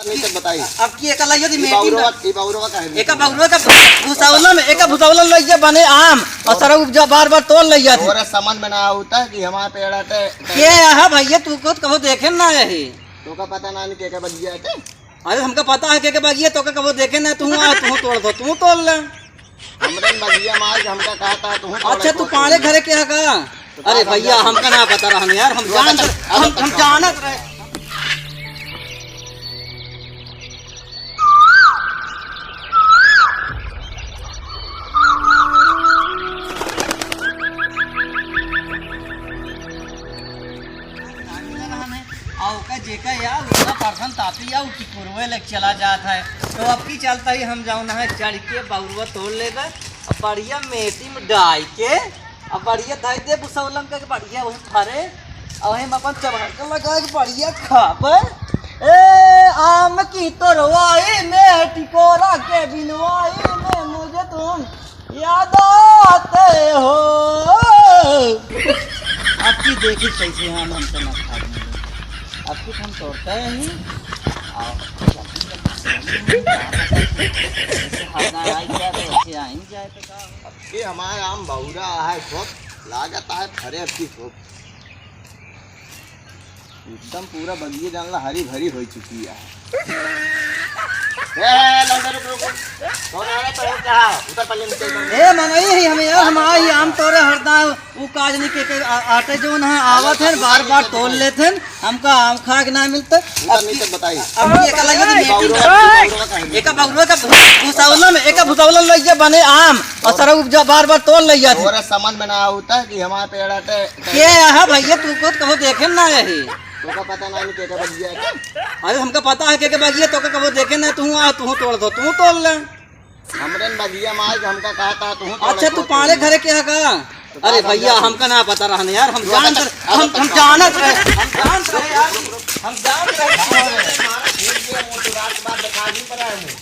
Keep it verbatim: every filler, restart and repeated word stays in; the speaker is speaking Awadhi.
नहीं तो बताई। अब की एका लइया थी ई मेटी बौरवा, में। ई बौरवा का है? एका बौरवा का भुसौलन, एका भुसौलन लइया बने आम, और और सरऊ जब बार-बार तोड़ लइया थी। तोरा समझ में ना आवता कि हमारे पेड़ आटे। के आहा भैया, तू को तो कबो देखे ना है। तोका पता ना, नहीं के के बगिया आटे। अरे हमका पता है के के बगिया, तोका कबो देखे ना, तू आ, तू तोड़ दो, तू तोड़ ले। हमरे बगिया में आए, हमका कहता, तू तोड़ अच्छा, ले, तू तू पाड़े तोड़ ले। घरे के है का? तो अरे का भैया, समझा? हमका ना पता रहन यार, हम तू जानत बता, रहे, हम, हम बता। जानत रहे। आ ओका जेका या उतना परसन तापी या उ टिकुरवे लेके चला जात है। तो अब की चलता ही हम जाऊन है चढ़ के बउरवा तोड़ लेबे, अब बढ़िया मेटी में डाई के, अब बढ़िया धई दे बुसौलन के बढ़िया वही फरे, अब हम अपन चबा के लगा के बढ़िया खाबे। ए आम की तोरवाई में, टिकोरा के बिनवाई में, मुझे तुम याद आते हो। अब की देखी कैसे हम, हम तो ना खाते हैं। अब कुछ हम तोड़ते हैं नहीं। और जैसे हरना आई जाए तो ऐसे आ ही जाए तो का हो? अब के हमारे आम बउरा है खूब, लागत है फरे अब की खूब। एकदम पूरा बगिया जान ला हरी भरी हो चुकी है। ए, ए, लौंडा रुक, रुक, रुक। कौन आ रहा है? तो क्या? उधर पल्ले नीचे उधर। ए, मनई है हमें यार, हम आई, आम तोरे हरदा, उ काजनी के, के आ-, आटे जौन है, आवत है, बार-बार तोड़ लेत हैं, हमका आम खा के ना मिलते। उधर अब नीचे की, बताई। अब की एका लइया थी मेटी में। बउरवा, बउरवा का है? एका बउरवा का भुसौलन, एका भुसौलन लइया बने आम, और सरऊ जब बार-बार तोड़ लइया थी। तोरा समझ में ना आवता कि हमारे पेड़ आटे के आहा भैया, तू को तो कबो देखे ना है। तोका पता ना, नहीं के के बगिया है? अरे हमका पता है के के बगिया, तोका कबो देखे ना, तू आ, तू तोड़ दो, तू तोड़ ले। हमरे बगिया में आए, हमका कहता, तू तोड़ अच्छा, ले, तू तू पाड़े तोड़ ले। घरे के है का? तो अरे का भैया, समझा? हमका ना पता रहन यार, हम तू जानत बता, रहे, हम, बता, हम बता। जानत रहे, हम जानत रहे यार, हम जानत रहे। ये वो तो रात बाद दिखा नहीं पड़ा है मुझे।